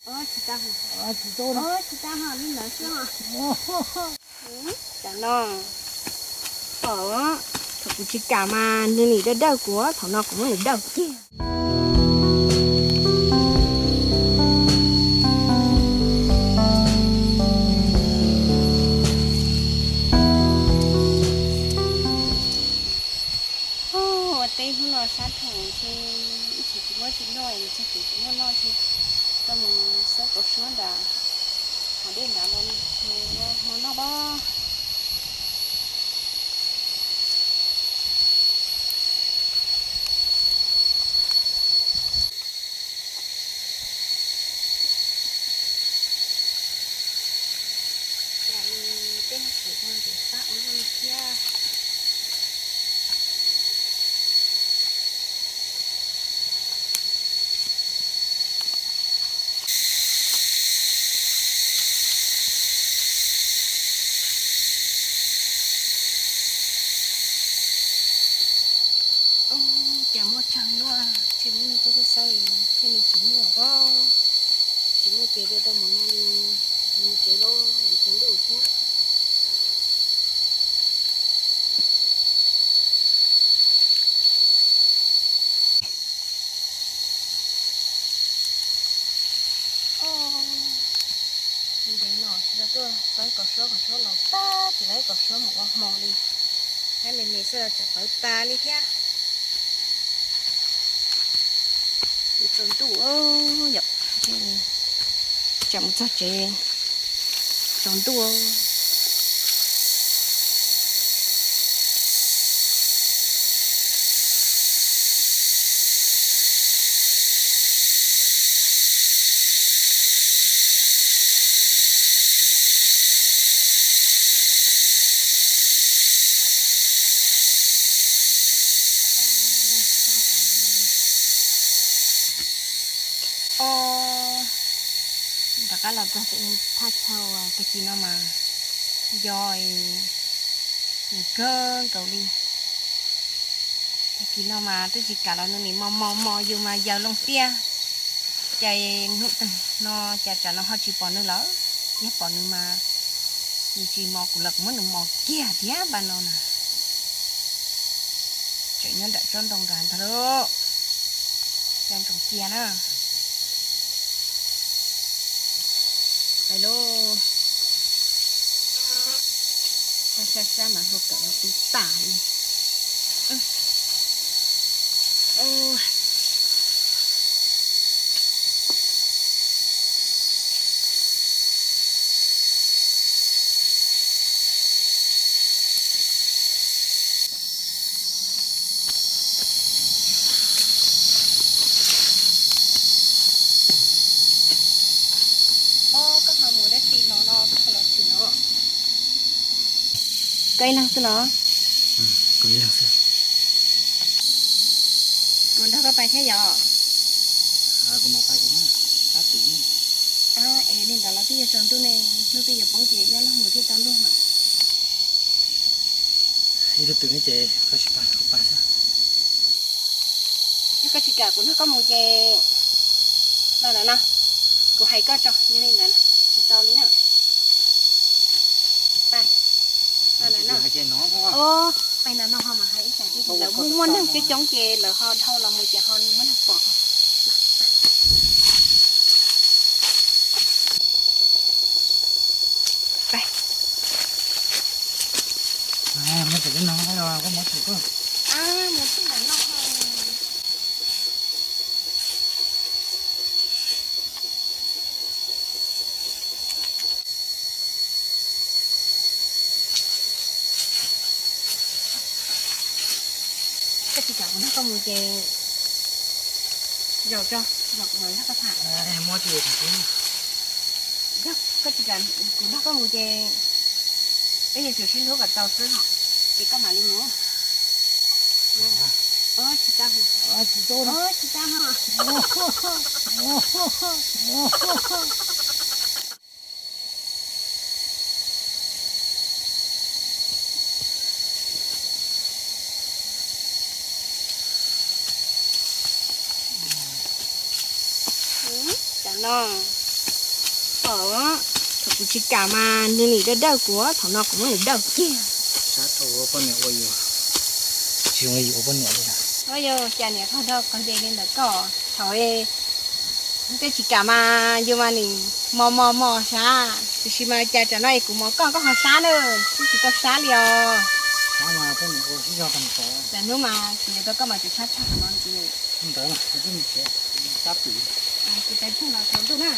Tsis tau, tsis tau li ntawd xwb. Tam no, thaum kuv tsis kam mas nws nim dawj dawj kuv, thaum no kuv muab nws dawj kiag. Ua teb hnub no sab dhau ces ib txhis tsis muaj tsis noj, ib txhis tsis muaj noj ces tau mus xawb kaus suab nram hav dej nrad los hmo noj pob. Cas li tej neeg kuv ua ntev fab ua luaj li thiab. Cas muaj tsawg luaj, tsis muaj neeg tuaj xauj thiaj li tsis muaj pob. Tsis muaj ces tau mus no li, mus tsev lauj, tsaus ntuj thiab. Ntev no tsis tau tuaj xawb kaus suab, kaus suab los tag, tsis tau kaus suab mus ua hmo li. Thiab me me xwb los tsam pawv tas li thiab. Tsaus ntuj yom, tsam mus txog tsev tsaus ntuj. Rov qab los txog thaj chaw tag kis no mas yog nws kawg nkaus li. Tag kis no mas twb tsis kam los nws nim mos mos mos yus mas yaws loo tiaj. Ces hnub twg no cas tsam no ho tsis pom nws lawm, yog pom nws mas nws tsis mos kuv lawm kuv muab nws mos kiag thiab npaj no na. Tseem nyob nram tsob ntoo nrad ntag lauj. Cov ntoo cia na. Pais lauj. Sab sab sab mas hlua kawm los tu tas li. Ob, koj ho mus dab tsi los no, koj ho los tsis no? Koj ib leeg xwb los? Kuv nrog koj pais thiab yom? Es li ntawd los twb yuav tsaus ntuj ne, hnub twb yuav poob ces yuav los mus thiaj tau luag mas. Ib tug twg ne ces koj tsis pais, kuv pais xwb. Yog koj tsis kam kuv nrog koj mus ces no ntawm no, kuv hais koj tso, yog li ntawd tsis tau li na. Pais no ntawm no. Os, pais ntawm no ho mas hais ib tsam twg lawv muaj muaj neeg coob coob ces lawv ho dhau los mus ces ho muaj neeg pom. Pais. Mus txog no, koj mus txog koj. Mus txog ntawm no. Koj tsis kam kuv nrog koj mus ces zaum tso, zaum kuv mam nrog koj tham. Yog koj tsis kam kuv nrog koj mus ces peb yuav tsum sib hlub kom tau xwb hos, ces koj mam li mus. Tsis tau, tsis tau, tsis tau. Tam no Thaum kuv tsis kam mas nws nim dawj dawj kuv, thaum no kuv muab nws dawj kiag. Sab rau poj niam ua yus, tsis zoo li yus ua poj niam li. Ua yus cas niam qhov do qhov de li ntawm koj thaum tej tsis kam mas yus mas nim mos mos mos sab, tiam sis mas cas tsam no es kuv mos koj koj ho sab na, kuv tsis tau sab li os. Sab mas poj niam ua sib zog tag nrho. Lawm hnub mas kuv yuav tau koj mas tsis sab tshaj no li. Ntawd mas kuv twb mus tsev, sab pwm. Kuv tev tag los tsaus ntuj na.